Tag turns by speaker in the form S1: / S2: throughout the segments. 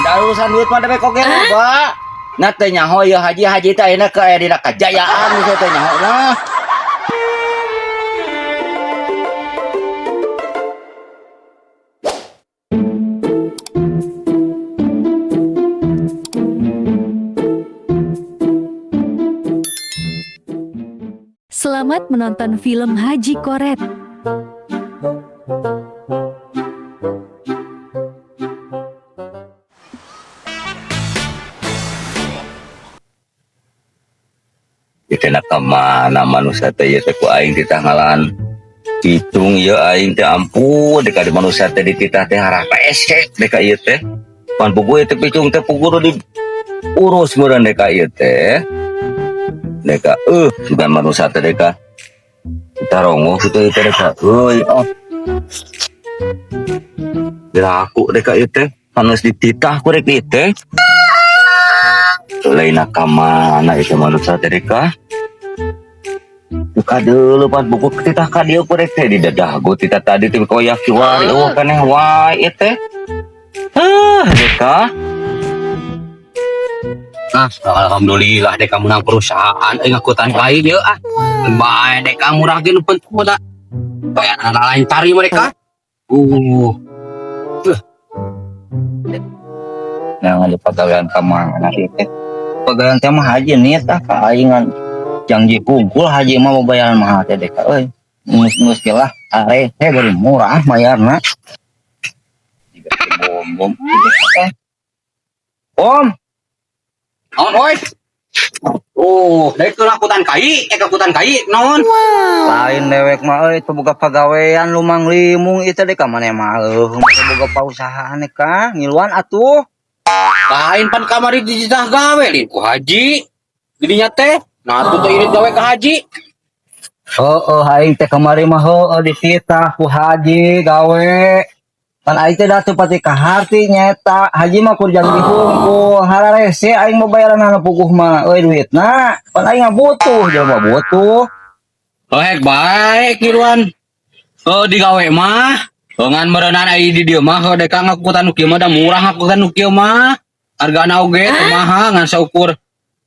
S1: Ada urusan duit mah dewek oge loba. Na teh nyaho ieu haji haji teh ayeuna ke aya dina kajayaan geus teh nyaho nah.
S2: Selamat menonton film Haji Koret.
S1: Ieu na ka mana manusia teh ieu teh ku aing dititah ngalaan picung ieu aing teh ampun deka di manusia teh dititah teh harapese deka ieu teh pan puguh ieu teh picung teh puguh nu diurus meureun deka ieu teh deka sugan manusia teh deka tarongoh kitu ieu teh deka euy oh diraku deka ieu teh panas dititah ku rek ieu teh lain ka mana itu manusia teh deka Duka deuleu pan buku titah ka dieu ku rek teh di dadah go titah tadi teh koyak kiwari eueuh keneh wae ieu teh deka.
S3: Ah, alhamdulillah dek menang perusahaan euy ngakutan kai ieu ah. Bae dek murah ge nu penting mah da. Bayaran lain cari mereka.
S1: Nah, ada pagawean ka mana ieu teh? Pagawean teh mah haji niat ah ka aing ngan janji kumpul haji mah bayaran mahal teh deka euy. Ngus-ngus ge lah are teh bari murah mayarna. Jiga teh bom-bom teh. Om,
S3: Naon oi? Oh, dek ngakutan kai, ngakutan kai naon?
S1: Lain dewek mah euy teu boga pagawean lumang limung ieu teh deka maneh mah eueuh teu boga pausahaan ka ngiluan atuh.
S3: Lain pan kamari dititah gawe lin ku haji. Didinya teh, nah atuh teh irit gawe ka haji.
S1: Heeh, aing teh kamari mah heueuh dititah ku haji gawe. Pan aing teh da teu pati kaharti nyaeta haji mah kur janji hungkul hararese aing mah bayaran puguh mah euy duitna. Pan aing mah butuh jelema butuh.
S3: Oh, hek bae kiruan. Oh, digawe mah. Ngan meureunan ai di dieu mah heuh deka ngakutan nu kieu mah da murah ngakutan nu kieu mah. Hargana oge teu mahal ngan saukur.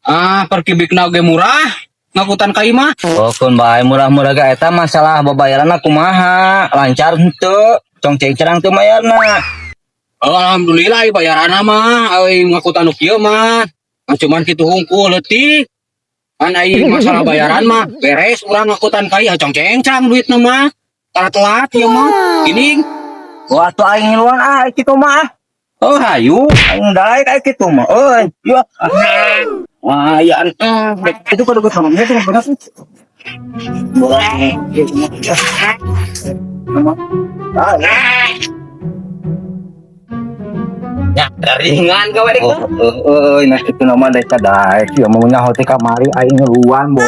S3: Ah, per kubikna oge murah ngakutan kai mah.
S1: Oh, keun bae murah-murah ge eta masalah babayaranna kumaha? Lancar henteu? Congceng cerang teu mayarna.
S3: Oh, alhamdulillah ai bayaranna mah euy ngakutan nu kieu mah. Ngan cuman kitu hungkul leutik. Kan ai masalah bayaran mah beres urang ngakutan kai congceng duitna mah. Telat-telat ieu mah. Gini.
S1: Wah, atuh aing ngiluan ah kitu mah.
S3: Oh, hayu.
S1: Aing daek aya kitu mah euy. Yo.
S3: Wah, ya
S1: Itu kudu sama itu bener.
S3: Ya, ringan gawe dek.
S1: Oh, euy, nah kitu nama dek daek ieu mau nyaho teh kamari aing ngeluan, Bo.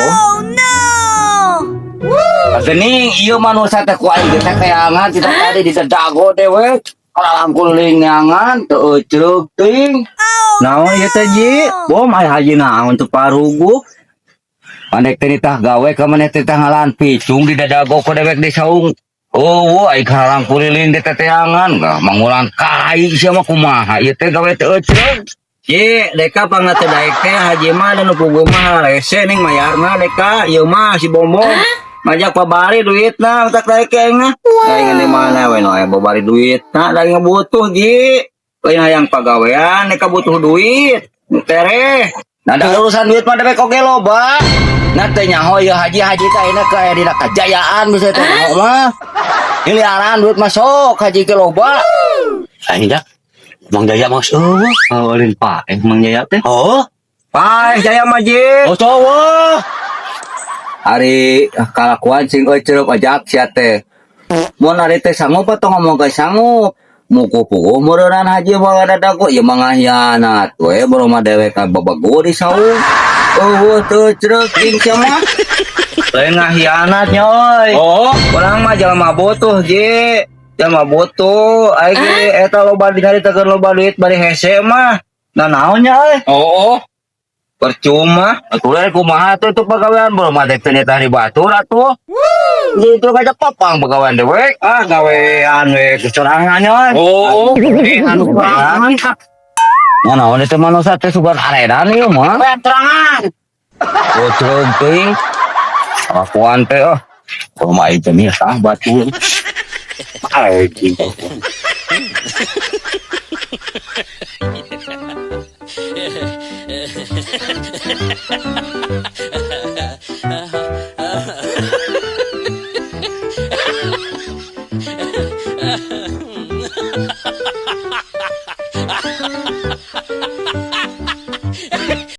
S1: Gening ieu manusia teh ku aing teh keangan kita tadi di dago dewek. Kalang kuling neangan teu euceuk teuing. Naon ieu teh Ji? Bom aya haji naon teu paruguh. Pandek teh nitah gawe ka maneh teh ngalaan picung di dadago ku dewek di saung. Oh, aing halang kuliling di teteangan, gah mangulang kai sia mah kumaha ieu teh gawe teu euceuk. Ji, deka pangna teu daek teh haji mah da nu puguh mah rese ning mayarna deka ieu mah si Bombom. Majak babari duitna tak daek aing mah. Aing di mana we nu aya babari duitna da aing butuh Ji. Lain hayang pagawean deka butuh duit. Tereh. Nah, ada urusan duit mah dewek oge loba. Nah teh nyaho ieu haji haji teh ayeuna ke aya dina kajayaan bisa teh nyaho mah. Miliaran duit masuk haji ke loba.
S3: Aing dah. Mang Jaya mah eueuh.
S1: Oh, lain paeh Mang Jaya teh.
S3: Oh,
S1: Paeh Jaya mah Ji.
S3: oh cowok.
S1: Ari kalakuan sing euceuk ajak sia teh. Mun ari teh sanggup atau ngomong ke sanggup. Muku puguh meureunnan haji mah dadago ieu mah ngahianat we boro mah dewek ka babego di saung. Eueuh teu ceuk ing sia mah. Lain ngahianat nya euy.
S3: Oh,
S1: Urang mah jelema butuh Ji. Jelema butuh aing ge eta loba dinyaritakeun loba duit bari hese mah. Nah naon nya euy?
S3: oh.
S1: Percuma. Atuh lain kumaha tuh itu pagawean boro mah dek teh nitah di batur atuh. Itu ngajak papang pagawean dewek. Ah gawean we kecurangan nya euy.
S3: Oh, anu.
S1: Ya naon itu manusia teh sugan aredan ieu mah.
S3: Terangan.
S1: Bocor teuing. Kelakuan teh oh. Kalau mah aing teh mirah batu. Aing.